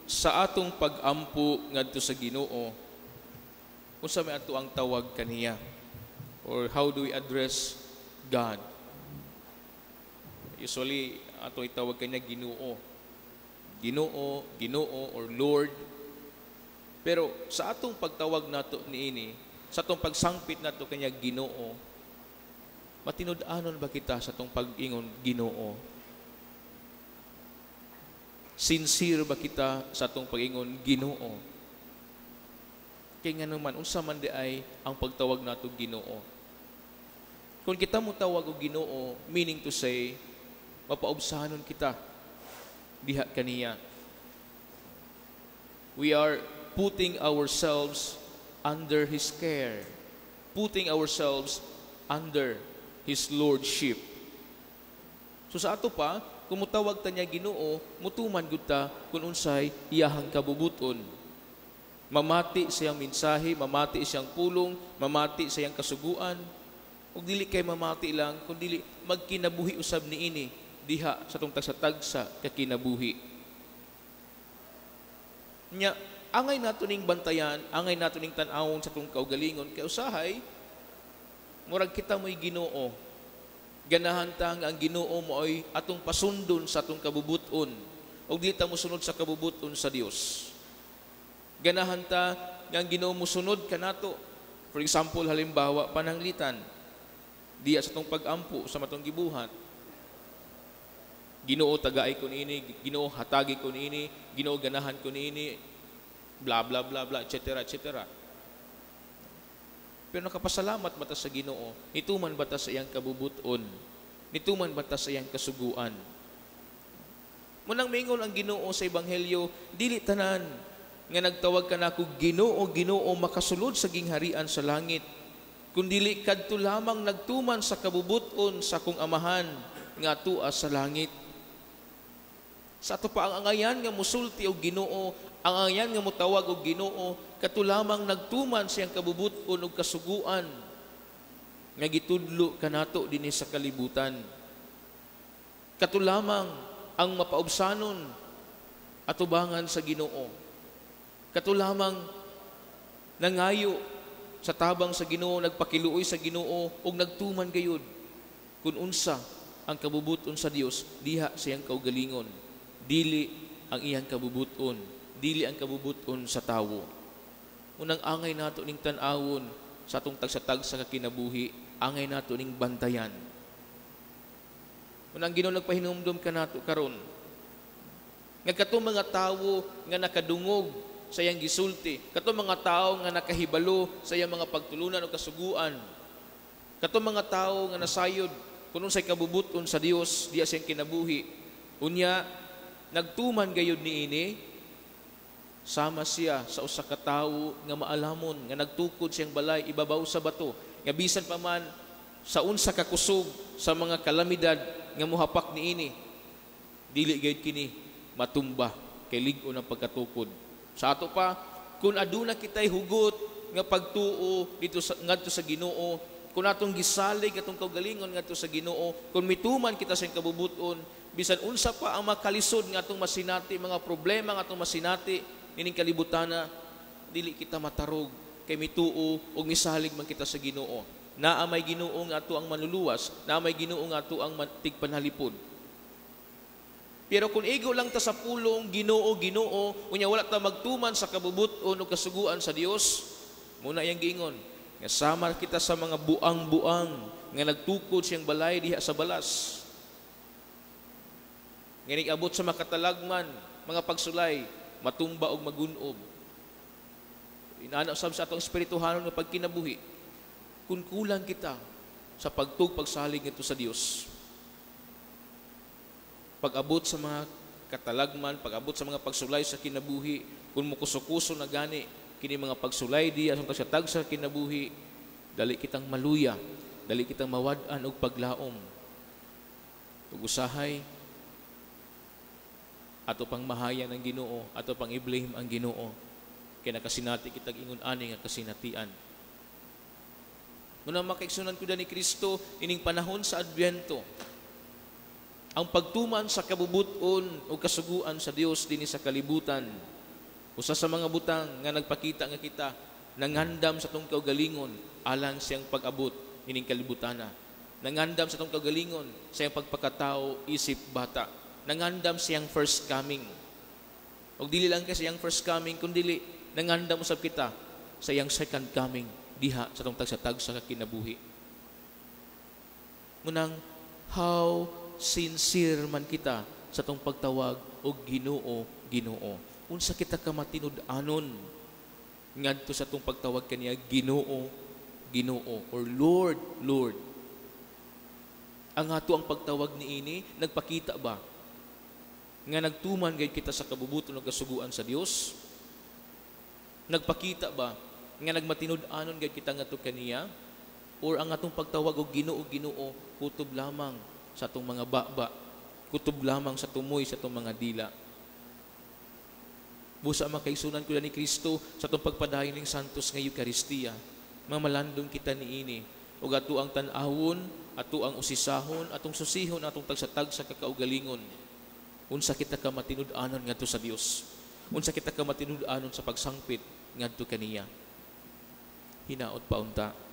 Sa atong pag-ampo ngadto sa Ginoo, unsa may ato ang tawag kaniya? Or how do we address God? Usually, ato itawag kaniya Ginoo. Ginoo, Ginoo, or Lord. Pero sa atong pagtawag nato niini, sa atong pagsangpit nato kaniya Ginoo, matinud-anon ba kita sa atong pag-ingon Ginoo? Sincere ba kita sa atong pag-ingon Ginoo? Kay nga naman, unsa man di ay ang pagtawag nato Ginoo? Kung kita mo tawag og Ginoo, meaning to say, mapaubsanon kita diha kaniya. We are putting ourselves under His care, putting ourselves under His Lordship. So sa ato pa, kung mutawag ta niya Ginoo, mutuman gud ta kung unsay iyahang kabubuton. Mamati siyang mensahe, mamati siyang pulong, mamati siyang kasuguan. Ug dili kay mamati lang, kun dili magkinabuhi usab niini diha sa atong tagsa-tagsa ka kinabuhi. Nya, angay nato ning bantayan, angay nato ning tan-awon sa atong kaugalingon kay usahay murag kita mo'y Ginoo. Ganahan ta nga ang Ginoo mo'y atong pasundon sa atong kabubuton ug di ta mosunod sa kabubuton sa Dios. Ganahan ta nga ang Ginoo mosunod kanato. For example, halimbawa pananglitan diya sa atong pag-ampo sa matong gibuhat. Ginoo, tagay ko niini, Ginoo, hatagi ko niini, Ginoo, ganahan ko niini, bla bla bla bla, etc. etc. Pero nakapasalamat ba ta sa Ginoo? Nituman ba ta sa iyang kabubuton? Nituman ba ta sa iyang kasuguan? Munang mingon ang Ginoo sa Ebanghelyo, dili tanan nga nagtawag kanako Ginoo, Ginoo makasulod sa gingharian sa langit, kundili kadto lamang nagtuman sa kabubuton sa akong Amahan nga atua sa langit. Sa ato pa, ang angayan nga musulti og Ginoo, ang angayan nga mutawag og Ginoo, kadto lamang nagtuman siyang kabubuton og kasuguan nga gitudlo kanato dinhi sa kalibutan. Kadto lamang ang mapaubsanon atubangan sa Ginoo. Kadto lamang nangayo sa tabang sa Ginoo, nagpakiluoy sa Ginoo ug nagtuman gayud kun unsa ang kabubuton sa Dios diha sa iyang kaugalingon. Dili ang iyang kabubuton, dili ang kabubuton sa tawo. Unang angay nato ning tan-awon sa atong tagsa-tagsa ka kinabuhi, angay nato ning bantayan. Unang Ginoo nagpahinumdom kanato karon nga katong mga tawo nga nakadungog sa iyang gisulti, katong mga tawo nga nakahibalo sa iyang mga pagtulunan o kasuguan, katong mga tawo nga nasayod kung unsay kabubuton sa Dios diya siyang kinabuhi, unya nagtuman gayud niini, sama siya sa usa ka tawo nga maalamon nga nagtukod siyang balay ibabaw sa bato, nga bisan pa man sa unsa ka kusog sa mga kalamidad nga mohapak niini, dili gayud kini matumba kay lig-on ang pagkatukod. Sa ato pa, kung aduna kitay hugot nga pagtuo dito sa ngadto sa Ginoo, kung atong gisalig atong kaugalingon ngadto sa Ginoo, kung mituman kita sa iyang kabubuton, bisan unsa pa ang makalisod nga atong masinati, mga problema nga atong masinati nining kalibutana, dili kita matarog kay mituo ug misalig man kita sa Ginoo. Naa may Ginoo nga ato ang manluluwas, naa may Ginoo nga ato ang tigpanalipod. Pero kung igo lang ta sa pulong Ginoo, Ginoo, unya wala ta magtuman sa kabubuton o kasuguan sa Dios, muna iyang giingon nga sama kita sa mga buang-buang nga nagtukod siyang balay diha sa balas. Nga nag-abot sa makatalagman, mga pagsulay, matumba og magunob. Inana usab sa atong espirituhanon nga pagkinabuhi, kung kulang kita sa pagtug pagsalig ngadto sa Dios, pag-abot sa mga katalagman, pag-abot sa mga pagsulay sa kinabuhi, kung mukuso-kuso na gani kini mga pagsulay diya sa tagsa kinabuhi, dali kitang maluya, dali kitang mawad-an og paglaom. Ug usahay ato pang mahayan ang Ginoo, ato pang i-blame ang Ginoo kay nakasinati kitag ingon ani nga kasinatian. Muna makaigsunan ko ni Kristo ining panahon sa Adbyento, ang pagtuman sa kabubuton o kasuguan sa Dios dinhi sa kalibutan. Usa sa mga butang nga nagpakita nga kita nangandam sa atong kaugalingon alang siyang pag-abot ining kalibutana. Nangandam sa atong kaugalingon sa iyang pagpakatao isip bata. Nangandam siyang first coming. Og dili lang kay sa iyang first coming, kundili nangandam usab kita sa iyang second coming diha sa atong tagsa-tagsa ka kinabuhi. Munang how sincere man kita sa atong pagtawag og "Ginoo, Ginoo"? Unsa kita ka matinud-anon ngadto sa atong pagtawag kaniya "Ginoo, Ginoo" or "Lord, Lord"? Ang ato ang pagtawag niini nagpakita ba nga nagtuman gayud kita sa kabubuton ug kasuguan sa Dios? Nagpakita ba nga nagmatinud-anon gayud kita ngadto kaniya? Or ang atong pagtawag og "Ginoo, Ginoo" kutob lamang sa atong mga baba, kutob lamang sa tumoy sa atong mga dila? Busa, mga kaigsuonan ko ni Kristo, sa atong pagpadayon ning Santos nga Eukaristiya, mamalandong kita niini ug ato ang tan-awon, ato ang usisahon, atong susihon atong tagsa-tagsa ka kaugalingon. Unsa kita ka matinud-anon ngadto sa Dios? Unsa kita ka matinud-anon sa pagsangpit ngadto kaniya? Hinaot pa unta